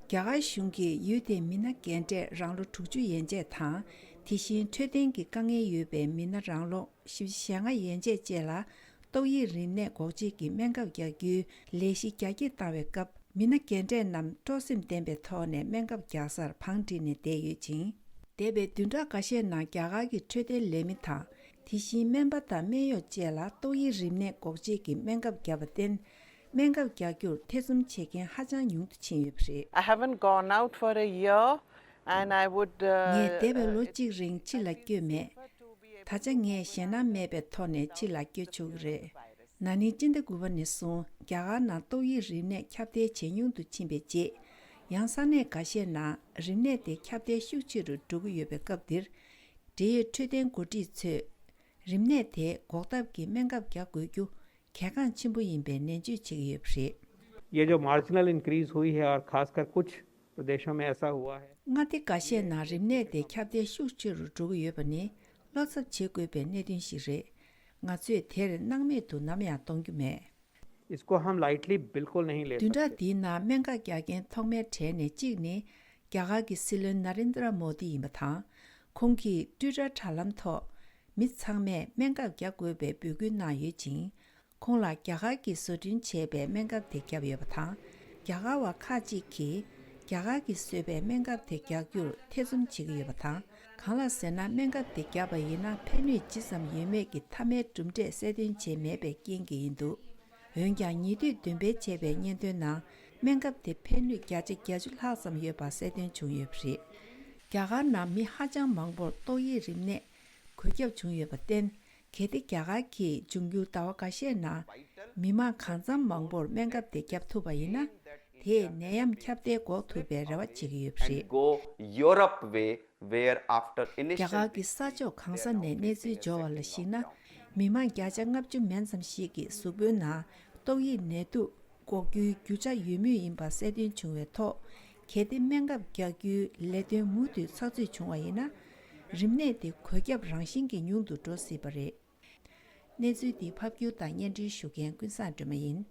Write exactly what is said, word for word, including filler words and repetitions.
རྒྱ་གར་གཞུང་གིས་ཡུལ་དེའི་མི་སྣ་རྒན་གྲས་རང་ལོ་དྲུག་ཅུ་ཡན་ཆད་དང་། དེ་བཞིན་འཕྲོད་བསྟེན་གྱི་དཀའ་ངལ་ཡོད་པའི་མི་སྣ་རང་ལོ་བཞི་བཅུ་ཞེ་ལྔ་ཡན་ཆད་བཅས་ལ་ཏོག་དབྱིབས་རིམས་ནད་འགོག་བྱེད་ཀྱི་སྨན་ཁབ་རྒྱག་རྒྱུའི་ལས་གཞི་རྒྱ་སྐྱེད་བཏང་བའི་སྐབས། མི་སྣ་རྒན་གྲས་རྣམས་སྤྲོ་སེམས་ལྡན་པའི་ཐོག་ནས་སྨན་ཁབ་རྒྱག་སར་བང་བསྒྲིགས་ནས་བསྡད་ཡོད་ཅིང་། འདས་པའི་བདུན་ཕྲག་འགའ་ཤས་ནང་རྒྱ་གར་གྱི་འཕྲོད་བསྟེན་ལས་མི་དང་། དེ་བཞིན་སྨན་པ་དང་སྨན་གཡོག་བཅས་ལ་ཏོག་དབྱིབས་རིམས་ནད་འགོག་བྱེད་ཀྱི་སྨན་ཁབ་བརྒྱབ་པར་བརྟེན། སྨན་ཁབ་རྒྱག་རྒྱུར་ཐེ་ཚོམ་བྱེད་མཁན་ཧ་ཅང་ཉུང་དུ་ཕྱིན་ཡོད་པ་རེད། I haven't gone out for a year and I would, uh, ངས་འདས་པའི་ལོ་གཅིག་རིང་ཕྱི་ལ་བསྐྱོད་མེད། ད་ཆ་ངས་ཞེད་སྣང་མེད་པའི་ཐོག་ནས་ཕྱི་ལ་བསྐྱོད་ཆོག་གི་རེད། ན་ནིང་སྤྱི་ཟླ་དགུ་པ་ནས་བཟུང་རྒྱ་གར་ནང་ཏོག་དབྱིབས་རིམས་ནད་ཁྱབ་གདལ་ཇེ་ཉུང་དུ་ཕྱིན་པའི་རྗེས། ཡང་ས་གནས་འགའ་ཤས་ནང་རིམས་ནད་དེ་ཁྱབ་གདལ་ཤུགས་ཆེ་རུ་འགྲོ་གི་ཡོད་པའི་སྐབས་འདིར། འབྲེལ་ཡོད་འཕྲོད་བསྟེན་འགོ་ཁྲིད་ཚོས། རིམས་ནད་དེ་འགོག་ཐབས་ཀྱི་སྨན་ཁབ་རྒྱག་དགོས་རྒྱུ་གལ་འགངས་ཆེན་པོ་ཡིན་པའི་ནན་བརྗོད་བྱེད་ཀྱི་ཡོད་པ་རེད། ये जो marginal increase हुई है और खासकर कुछ प्रदेशों में ऐसा हुआ है। མངའ་སྡེ་འགའ་ཤས་ནང་རིམས་ནད་དེ་ཁྱབ་གདལ་ཤུགས་ཆེ་རུ་འགྲོ་གི་ཡོད་པ་ནི་བློ་འཚབ་བྱེད་དགོས་པའི་གནད་དོན་ཞིག་རེད། ང་ཚོས་དེར་སྣང་མེད་དུ་ནམ་ཡང་གཏོང་རྒྱུ་མེད། इसको हम लाइटली बिल्कुल नहीं ले सकते। བདུན་ཕྲག་འདིའི་ནང་སྨན་ཁབ་རྒྱག་མཁན་ཐོག་མའི་གྲས་ནས་གཅིག་ནི། རྒྱ་གར་གྱི་སྲིད་བློན་ན་རེན་དྲ་མོ་དི་ཡིན་པ་དང་། ཁོང་གིས་ཊུའི་ཊར་དྲ་ལམ་ཐོག་མི་ཚང་མས་སྨན་ཁབ་རྒྱག་དགོས་པའི་འབོད་སྐུལ་གནང་ཡོད་ཅིང་། ཁོང་ལ་རྒྱ་གར་གྱིས་བཟོ་སྐྲུན་བྱས་པའི་སྨན་ཁབ་དེ་བརྒྱབ་ཡོད་པ་དང་། རྒྱ་གར་བ་ཁག་ཅིག་གིས་རྒྱ་གར་གྱིས་བཟོས་པའི་སྨན་ཁབ་དེ་རྒྱག་རྒྱུར་ཐེ་ཚོམ་བྱེད་ཀྱི་ཡོད་པ་དང་། གང་ལགས་ཟེར་ན། སྨན་ཁབ་དེ་བརྒྱབ་པ་ཡིན་ན་ཕན་ནུས་ཇི་ཙམ་ཡོད་མེད་ཀྱི་མཐའ་མའི་གྲུབ་འབྲས་གསལ་སྟོན་བྱས་མེད་པའི་རྐྱེན་གྱིས་ཡིན་འདུག་འོན་ཀྱང་། ཉེ་དུས་འདོན་སྤེལ་བྱས་པའི་སྙན་ཐོའི་ནང་། སྨན་ཁབ་དེ་ཕན་ནུས་བརྒྱ་ཆ་བརྒྱད་ཅུ་ལྷག་ཙམ་ཡོད་པ་གསལ་སྟོན་བྱུང་ཡོད་པ་རེད། རྒྱ་གར་ནང་མི་ཧ་ཅང་མང་པོར་ཏོག་དབྱིབས་རིམས་ནད་འགོས་ཁྱབ་བྱུང་ཡོད་པར་བརྟེན། གལ་ཏེ་རྒྱ་གར་གྱིས་འབྱུང་འགྱུར་ཟླ་བ་འགའ་ཤས་ནང་མི་མང་གང་འཚམ་མང་པོར་སྨན་ཁབ་དེ་བརྒྱབ་ཐུབ་པ་ཡིན་ན། དེས་ནད་ཡམས་ཁྱབ་གདལ་འགོག་ཐུབ་པའི་རེ་བ་བྱེད་ཀྱི་ཡོད་པ་རེད། And go Europe way, where after initial རྒྱ་གར་གྱི་ས་ཕྱོགས་གང་ས་ནས་གནས་ཚུལ་འབྱོར་བ་ལ་གཞིགས་ན། མི་མང་བརྒྱ་ཆ་ལྔ་བཅུ་མན་ཙམ་ཞིག་གིས་གཟུགས་པོའི་ནང་ཏོག་དབྱིབས་ནད་དུག་འགོག་རྒྱུའི་རྒྱུ་ཆ་ཡོད་མུས་ཡིན་པ་གསལ་སྟོན་བྱུང་བའི་ཐོག་གལ་ཏེ་སྨན་ཁབ་རྒྱག་རྒྱུའི་ལས་དོན་མུ་མཐུད་ཚགས་ཚུད་བྱུང་བ་ཡིན་ན། རིམས་ནད་དེ་འགོས་ཁྱབ་རང་བཞིན་གྱིས་ཉུང་དུ་འགྲོ་སྲིད་པ་རེད། གནས་ཚུལ་འདི་ཕབ་སྒྱུར་དང་སྙན་སྒྲོན་ཞུ་མཁན་ཀུན་བཟང་སྒྲོལ་མ་ཡིན།